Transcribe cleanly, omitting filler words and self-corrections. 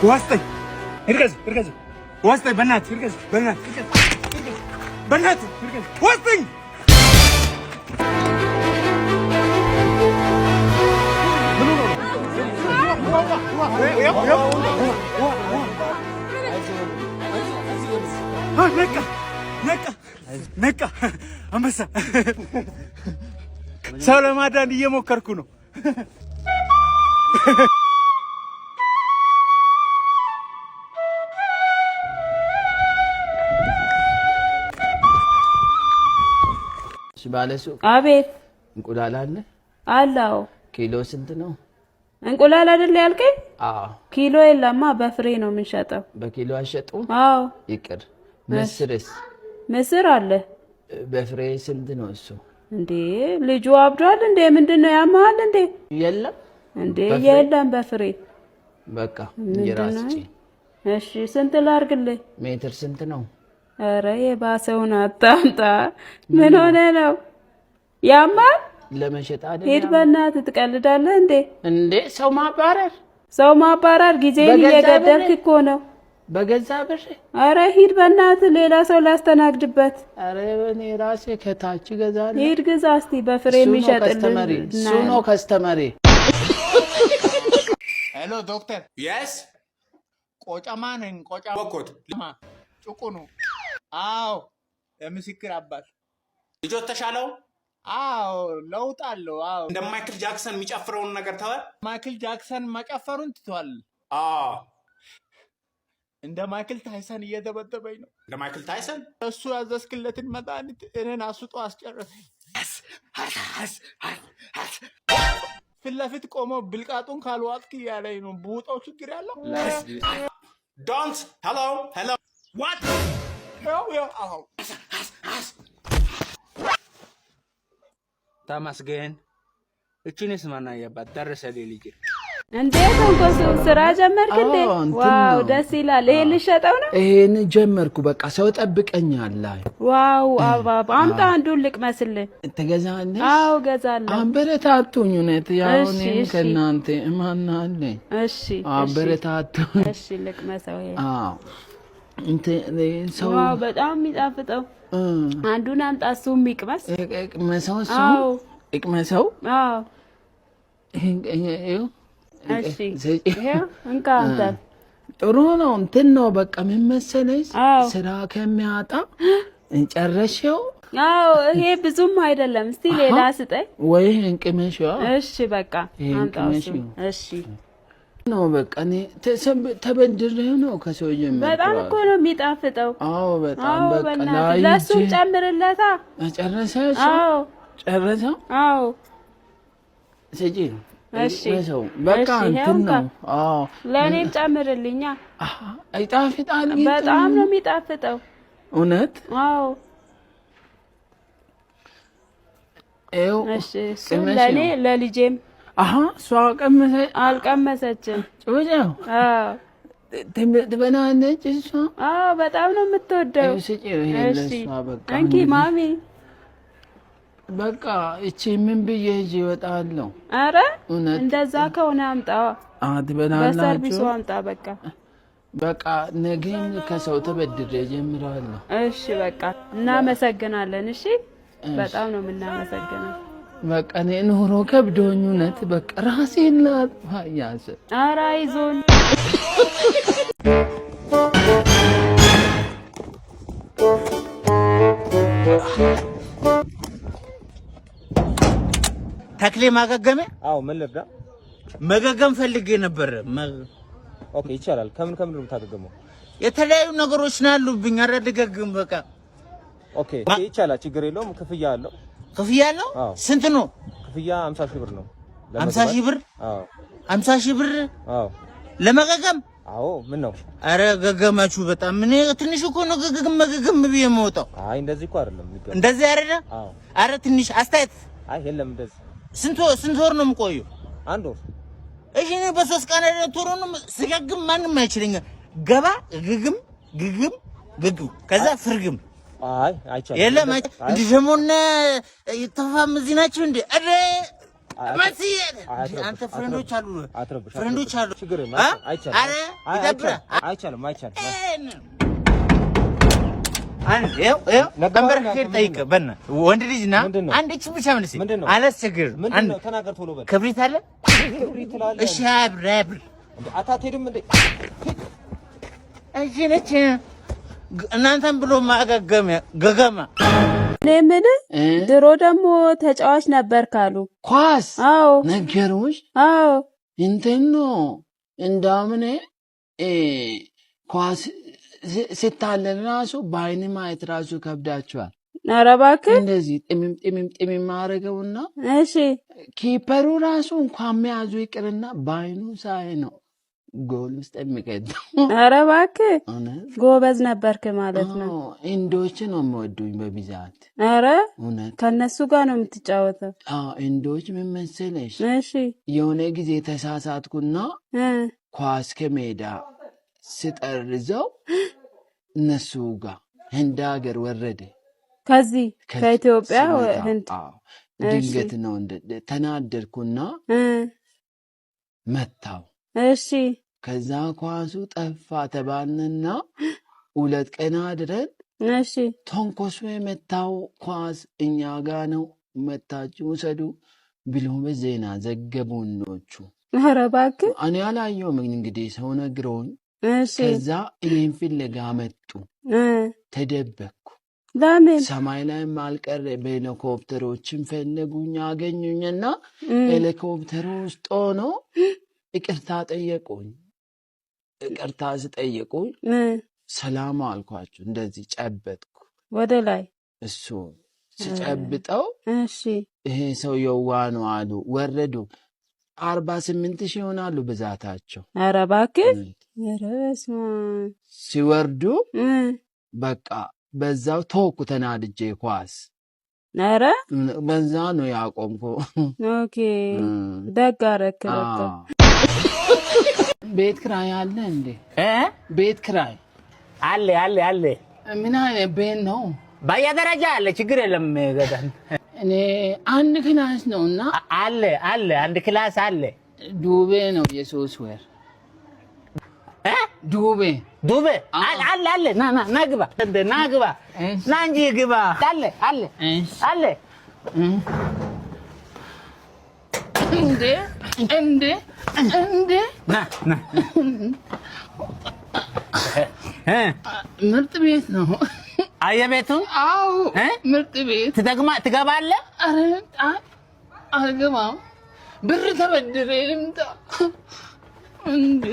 ውሃ ስጠኝ። ሂድ ከዚህ፣ ሂድ ከዚህ። ውሃ ስጠኝ በእናትህ፣ ሂድ ከዚህ፣ በእናትህ፣ ሂድ ከዚህ፣ በእናትህ፣ ሂድ ከዚህ። ውሃ ስጠኝ። ነቃ ነቃ ነቃ። አንበሳ ሰው ለማዳን እየሞከርኩ ነው። ባለሱቅ። አቤት። እንቁላል አለ? አለው። ኪሎ ስንት ነው? እንቁላል አይደል ያልከኝ? አዎ። ኪሎ የለማ፣ በፍሬ ነው የምንሸጠው። በኪሎ አሸጡም? አዎ። ይቅር። ምስርስ? ምስር አለ። በፍሬ ስንት ነው እሱ? እንዴ፣ ልጁ አብዷል እንዴ? ምንድን ነው፣ ያመሃል እንዴ? የለም። እንዴ፣ የለም በፍሬ። በቃ እንጀራ ስጪ። እሺ፣ ስንት ላርግልህ? ሜትር ስንት ነው? ኧረ የባሰውን አታምጣ። ምን ሆነ ነው፣ ያማል? ለመሸጥ አይደል? ሂድ በእናትህ፣ ትቀልዳለህ እንዴ? እንዴ፣ ሰው ማባረር። ሰው ማባረር፣ ጊዜን እየገደልክ እኮ ነው። በገዛ ብር። አረ ሂድ በእናትህ፣ ሌላ ሰው ላስተናግድበት። አረ እኔ ራሴ ከታች እገዛለሁ። ሂድ ግዛ እስቲ በፍሬ የሚሸጥልን። እሱ ነው customer ኤ። Hello doctor። Yes. ቆጨማ ነኝ። ቆጨማ። ወኮት። ጭቁኑ። አዎ፣ የምስክር አባት። ልጆት ተሻለው? አዎ፣ ለውጥ አለው። አዎ። እንደ ማይክል ጃክሰን የሚጨፍረውን ነገር ተወ? ማይክል ጃክሰን መጨፈሩን ትቷል። አዎ። እንደ ማይክል ታይሰን እየደበደበኝ ነው። እንደ ማይክል ታይሰን? እሱ ያዘዝክለትን መድኃኒት እኔን አስጦ አስጨረሰኝ። ፊት ለፊት ቆሞ ብልቃጡን ካልዋጥክ እያለኝ ነው። ብውጠው ችግር ያለው? Don't, hello, hello, what? አዎ። ተመስገን። እችን ስማና ያባት ደረሰልኝ ልጄ። እንዴ ተንኮሱ፣ ስራ ጀመርክ እንዴ? አዎ፣ እንትን Wow። ነው። ደስ ይላል። ይሄን ልሸጠው ነው? ይሄን ጀመርኩ። በቃ ሰው ጠብቀኛል። Wow፣ አባባ አምጣ አንዱን ልቅመስልህ። ትገዛለሽ? አዎ፣ ገዛለሁ። አበረታቱኝ። እውነት ያው እሺ፣ እኔም እሺ። ከእናንተ እማን አለኝ? እሺ። አበረታቱኝ። እሺ፣ ልቅመሰው። ይሄ አዎ፣ እንትን ሰው Wow፣ በጣም የሚጣፍጠው። አንዱን አምጣ፣ እሱ የሚቅመስ። እቅመሰው እሱ። አዎ። እቅመሰው። አዎ። ይኸው። እሺ። ስጪ። ይሄው እንካ አንተ። ጥሩ ነው። እንትን ነው በቃ፣ ምን መሰለሽ፣ ስራ ከሚያጣ ጨረሽው? አዎ፣ ይሄ ብዙም አይደለም። እስቲ ሌላ ስጠኝ። ወይ እንቅመሽው። እሺ፣ በቃ ይሄን አምጣው እሱን። ቅመሺው። እሺ። ነው በቃ፣ እኔ ተበድሬ ነው ከሰው ጀመርኩ። በጣም እኮ ነው የሚጣፍጠው። አዎ፣ በጣም። አዎ። በቃ በእናትህ ላይ ለእሱም ጨምርለታ። ጨረሰ? አዎ። ጨረሰው? አዎ። ስጪ። እሺ። ቅመሰው በቃ። እሺ፣ ይኸው እንትን እንካ። ነው። አዎ። ለእኔም ጨምርልኛ። ይጣፍጣል ግን። በጣም ነው የሚጣፍጠው። እውነት? አዎ። ይኸው። እሺ፣ እሱም ቅመሺው። ለእኔ ለልጄም። አሀ፣ እሷ ቀመሰ? አልቀመሰችም። ጭውጫው። አዎ። ትበላለች እሷ? አዎ፣ በጣም ነው የምትወደው። ይኸው ስጪው፣ ይሄ እሺ። ለእሷ በቃ። እንኪ ማሚ። በቃ እቺ ምን ብዬ ይዤ እወጣለሁ? አረ እውነት። እንደዛ ከሆነ አምጣዋ። ትበላላችሁ? በሰርቪሱ አምጣ በቃ። በቃ ነገም ከሰው ተበድሬ እጀምራለሁ። እሺ፣ በቃ እናመሰግናለን። እሺ፣ በጣም ነው የምናመሰግነው። በቃ እኔ ኑሮ ከብዶኝ እውነት በቃ ራሴን ላጥፋ እያሰብኩ። ኧረ አይዞን። ተክሌ ማገገመ። አዎ፣ ምን ልርዳ? መገገም ፈልጌ ነበር። Okay፣ ይቻላል። ከምን ከምን ነው የምታገገመው? የተለያዩ ነገሮች ነው ያሉብኝ። ኧረ ልገግም በቃ። Okay፣ ይቻላል። ችግር የለውም። ክፍያ አለው። ክፍያ አለው? አዎ። ስንት ነው? ክፍያ 50 ሺህ ብር ነው። 50 ሺህ ብር? አዎ። 50 ሺህ ብር? አዎ። ለመገገም? አዎ፣ ምን ነው? ኧረ ገገማችሁ በጣም። እኔ ትንሽ እኮ ነው ገገም መገገም ብዬ የምወጣው። አይ፣ እንደዚህ እኮ አይደለም የሚገባው። እንደዚህ አይደለም? አዎ። ኧረ ትንሽ አስተያየት። አይ፣ የለም እንደዚህ። ስንት ወር ነው የምቆየው? አንድ ወር። እሺ፣ እኔ በ3 ቀን አይደለም፣ ቶሎ ነው ስገግም፣ ማንም አይችለኝም። ገባ ግግም ግግም ግግም ከዛ ፍርግም። አይ፣ አይቻልም። የለም። አይ እንዲህ ደግሞ እነ ተፋም እዚህ ናቸው እንዴ? ኧረ መስዬ አንተ friend ኦች አሉ፣ አትረብሽ፣ friend ኦች አሉ። ችግር የለም። አ? አይቻልም። አረ ይደብራል። አይቻልም፣ አይቻልም። አንድ ይኸው ይኸው ነገሩ ተንበርክኬ ልጠይቅህ፣ በእናትህ ወንድ ልጅ ና። ምንድን ነው? አንድ እቺ ብቻ መልስ። ምንድን ነው? አላስቸግርም። ምንድን አንድ ነው? ተናገር ቶሎ በል። ክብሪት አለ? ክብሪት ትላለህ። እሺ፣ 20 ብር፣ 20 ብር። እንዴ አታትሄድም እንዴ? እሺ ነች። እናንተን ብሎ ማገገም ገገማ። እኔ የምልህ እ? ድሮ ደግሞ ተጫዋች ነበር ካሉ። ኳስ? አዎ። ነገሮች አዎ። እንትን ነው፣ እንዳውም እኔ ኳስ ስታለን ራሱ በአይን ማየት ራሱ ከብዳቸዋል። ኧረ እባክህ። እንደዚህ ጥምም ጥምም ጥምም ማድረገውና keeper ኡ ራሱ እንኳን መያዙ ይቅርና በአይኑ ሳይ ነው ጎል ውስጥ የሚቀጣው። ኧረ እባክህ። እውነት። ጎበዝ ነበርክ ማለት ነው። አዎ፣ ህንዶች ነው የሚወዱኝ በብዛት። ኧረ። እውነት። ከነሱ ጋር ነው የምትጫወተው? አዎ፣ ህንዶች ምን መሰለሽ፣ የሆነ ጊዜ ተሳሳትኩና ኳስ ከሜዳ ስጠርዘው እነሱ ጋር ህንድ ሀገር ወረደ። ከዚህ ከዚህ ከኢትዮጵያ ስመጣ ህንድ? አዎ፣ ድንገት ነው ተናደድኩና መታው። ከዛ ኳሱ ጠፋ ተባልንና 2 ቀን አድረን ተንኮሱ የመታው ኳስ እኛ ጋ ነው፣ መታችሁ ውሰዱ ብሎ በዜና ዘገቡኖቹ። ኧረ እባክህ። እኔ አላየሁም፣ እንግዲህ ሰው ነግረውኝ። ከዛ እኔን ፍለጋ መጡ። ተደበቅኩ። ለምን? ሰማይ ላይም አልቀረ፣ በሄሊኮፕተሮችን ፈለጉኝ፣ አገኙኝና ሄሊኮፕተሩ ውስጥ ሆኖ ይቅርታ ጠየቁኝ። ይቅርታ ስጠይቁኝ ሰላም አልኳቸው። እንደዚህ ጨበጥኩ። ወደ ላይ? እሱ ስጨብጠው ይሄ ሰው የዋ ነው አሉ። ወረዱ። 48,000 ይሆናሉ ብዛታቸው። ኧረ እባክህ። ኧረ በስመ አብ። ሲወርዱ በቃ በዛው ተወኩ። ተናድጄ ኳስ ኧረ። በዛ ነው ያቆምኩ። Okay፣ ደግ አደረክ በቃ። ቤት ክራይ አለ እንዴ? እ? ቤት ክራይ? አለ፣ አለ፣ አለ። ምን አይነት ቤት ነው? በየደረጃ አለ፣ ችግር የለም። ገዛን። እኔ አንድ class ነው እና አለ፣ አለ፣ አንድ class አለ። ዱቤ ነው የ3 ወር። እ? ዱቤ። ዱቤ አለ፣ አለ፣ አለ። ና፣ ና፣ ና ግባ፣ እንደ ና ግባ፣ ና እንጂ ግባ። አለ፣ አለ፣ አለ። እንዴ እንዴ እንዴ! ና፣ ና እ? ምርጥ ቤት ነው። አየህ ቤቱን? አዎ። እ? ምርጥ ቤት። ትደግማ ትገባለህ? ኧረ አይ፣ አልገባም። ብር ተበድሬ ልምጣ እንዴ።